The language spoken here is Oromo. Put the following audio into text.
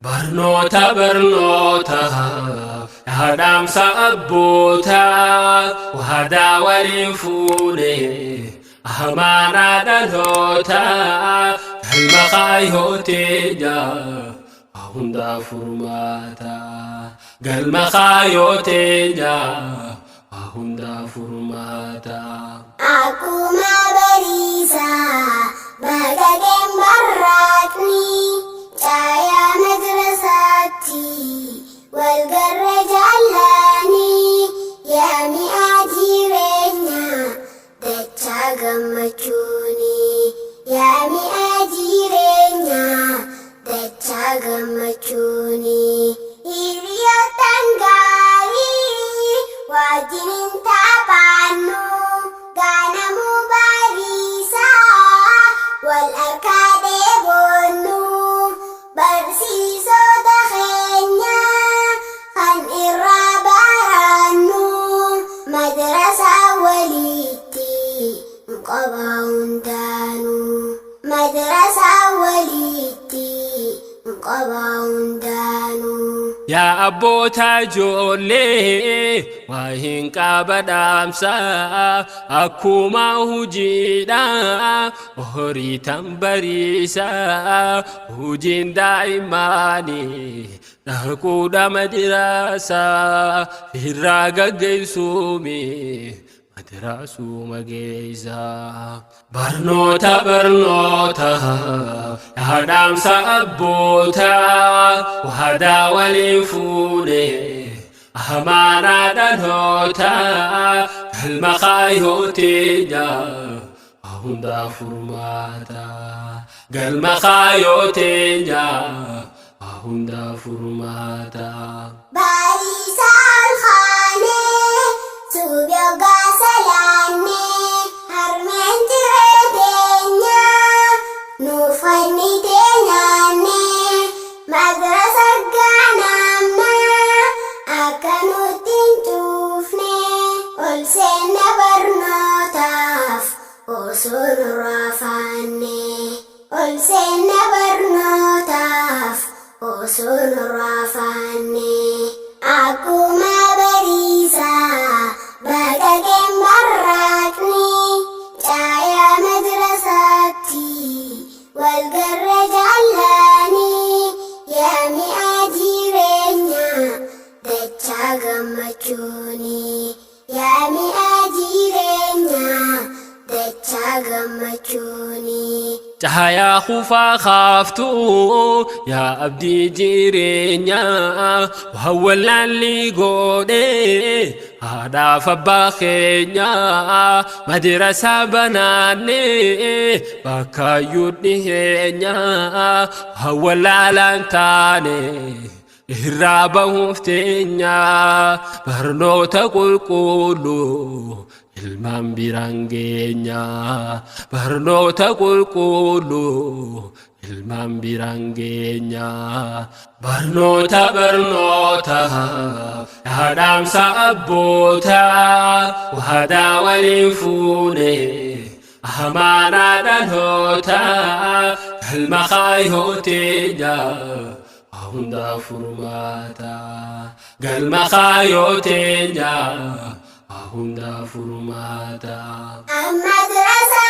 Barnoota barnoota yaa dhaamsa abbootaa waadaa waliin fuune amaanaa dhalootaa galma kaayyoo teenya waa hundaa furmaata galma kaayyoo teenya waa hundaa furmaata. Akkuma bariisaa baqaqeen barraaqni caayaa madrasaatti wal garra jaallani yaa mi'aa jireenyaa dachaa gammachuuni yaa mi'aa jireenyaa dachaa gammachuuni hiriyoottan gaarii wajjin taphannu ganamuu bariisaa wal harkaa dheebonnu barsiisota keenya kan irraa barannu madrasaa walitti qaba hundaanuu madrasaa walitti qaba hundaanuu. Yaa abboota ijoollee waa hin qaba dhaamsa akkuma hojiidha horii tan bariisa hojiin daa'immanii dhaquudha madrasa irraa gaggeessuumi madrasuma geessa. Barnoota barnoota yaa dhaamsa abbootaa waadaa waliin fuune amaanaa dhalootaa galma kaayyoo teenya waa hundaa furmaata galma kaayyoo teenya waa hundaa furmaata. Bariisaa ol kaanee suubi hoggaa salaannee harmeen ciree teenyaa nuuf kennitee nyaannee madrasa gaanaamnaa akka nutti hin cuufne ol seenna barnootaaf osoo nurraa faanne ol seenna barnootaaf osoo nurraa faanne akkuma bariisaa baqaqeen barraaqni caayaa madrasaatti wal garra jaallani yaa mi'aa jireenyaa dachaa gammachuuni yaa mi'aa jireenyaa dachaa gammachuuni. Caayaa kufaa kaaftuu yaa abdii jireenyaa waan wallaalli godhee haadhaaf abbaa keenyaa madrasaa banaannee bakkaayyuu dhiheenyaa waan wallaalaan taane irraa bahuuf teenyaa barnoota qulqulluu ilmaan biraan geenyaa barnoota qulqulluu ilmaan biraan geenyaa barnoota barnoota yaa dhaamsa abbootaa waadaa waliin fuune amaanaa dhalootaa galma kaayyoo teenyaa waa hundaa furmaata galma kaayyoo teenyaa waa hundaa furmaata. Madrasa.